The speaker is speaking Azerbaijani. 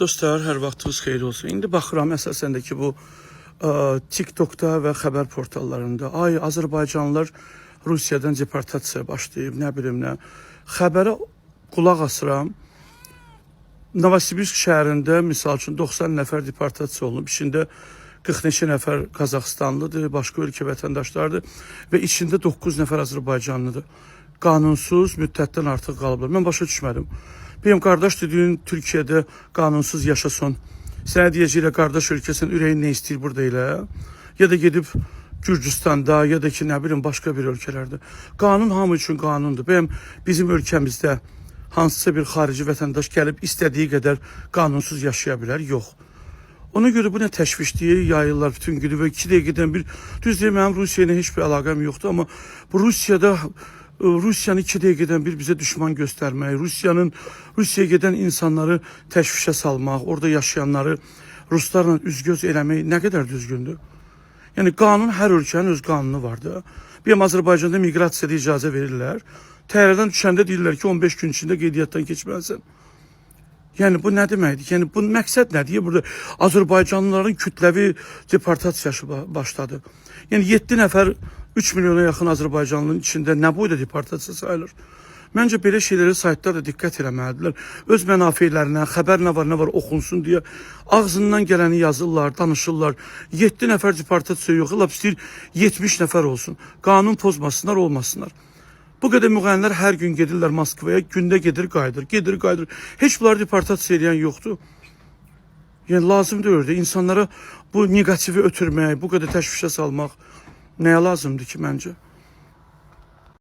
Dostlar, hər vaxtınız xeyir olsun. İndi baxıram əsasən də ki bu TikTokda və xəbər portallarında ay Azərbaycanlılar Rusiyadan deportasiya başlayıb, nə bilim nə. Xəbərə qulaq asıram. Novosibirsk şəhərində misal üçün 90 nəfər deportasiya olunub. İçində 40 neçə nəfər Qazaxıstanlıdır, başqa ölkə vətəndaşlarıdır və içində 9 nəfər Azərbaycanlıdır. Qanunsuz müddətdən artıq qalıblar. Mən başa düşmədim. Benim qardaş dediyin Türkiyədə qanunsuz yaşasın. Sənə deyəcəklər qardaş ölkəsin ürəyin nə istəyir burada elə. Ya da gedib Gürcüstanda ya da ki nə bilim başqa bir ölkələrdə. Qanun hamı üçün qanundur. Bəyəm bizim ölkəmizdə hansısa bir xarici vətəndaş gəlib istədiyi qədər qanunsuz yaşaya bilər? Yox. Ona görə bu nə təşvişliyi yayırlar bütün günü və 2 dəqiqədən bir, düz deyim, mənim Rusiya ilə heç bir əlaqəm yoxdur, amma bu Rusiyada Rusiyanı 2 dəqiqədən bir bizə düşman göstərmək, Rusiyaya gedən insanları təşvişə salmaq, orada yaşayanları ruslarla üz-göz eləmək nə qədər düzgündür? Yəni qanun, hər ölkənin öz qanunu var da. Bir Azərbaycanda miqrasiyada icazə verirlər. Təyyarədən düşəndə deyirlər ki, 15 gün içində qeydiyyatdan keçməlisən. Yəni bu nə deməkdir? Yəni bu məqsəd nədir? Burada Azərbaycanlıların kütləvi deportasiyası başladı. Yəni 7 nəfər 3 milyona yaxın Azərbaycanlının içində nə boyda deportasiya sayılır? Məncə belə şeylərə saytlar da diqqət eləməlidirlər. Öz mənafelərinə, xəbər nə var, nə var oxunsun deyə ağzından gələni yazırlar, danışırlar. 7 nəfər deportasiya yox, lap istəyir 70 nəfər olsun. Qanun pozmasınlar, olmasınlar. Bu qədər müğənnilər hər gün gedirlər Moskvaya, gündə gedir, qayıdır, gedir, qayıdır. Heç bunları deportasiya edən yoxdur. Yəni lazım deyil də insanlara bu neqativi ötürmək, bu qədər təşvişə salmaq nəyə lazımdır ki məncə?